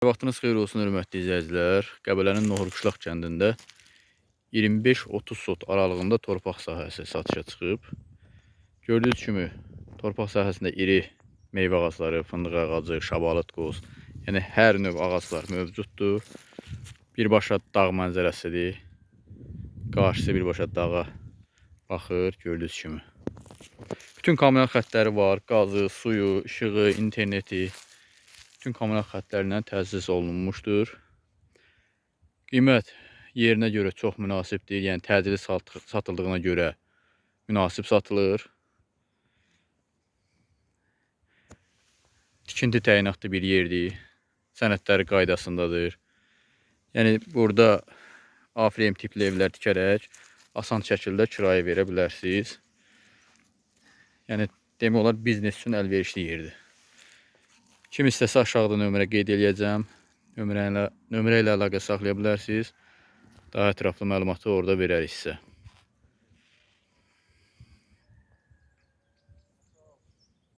Vaxtınız xeyir olsun, hörmətli izləyicilər. Qəbələnin Nohurqışlaq kəndində 25-30 sot aralığında torpaq sahəsi satışa çıxıb. Gördüyünüz kimi torpaq sahəsində iri meyvə ağacları, fındıq ağacı, şabalıd qoz, yəni hər növ ağaclar mövcuddur. Birbaşa dağ mənzərəsidir. Qarşısı birbaşa dağa baxır, gördüyünüz kimi. Bütün kommunal xəttləri var, qazı, suyu, işığı, interneti. Bütün kommunal xəttlərlə təchiz olunmuşdur. Qiymət yerinə görə çox münasibdir. Yəni təcili satıldığına görə münasib satılır. Tikinti təyinatlı bir yerdir. Sənədləri qaydasındadır. Yəni burada A-frame tipli evlər tikərək asan şəkildə kirayə verə bilərsiniz. Yəni demək olar biznes üçün əlverişli yerdir. Kim istəsə aşağıda nömrə qeyd eləyəcəm. Nömrə ilə əlaqə saxlaya bilərsiniz. Daha ətraflı məlumatı orada verərik sizə.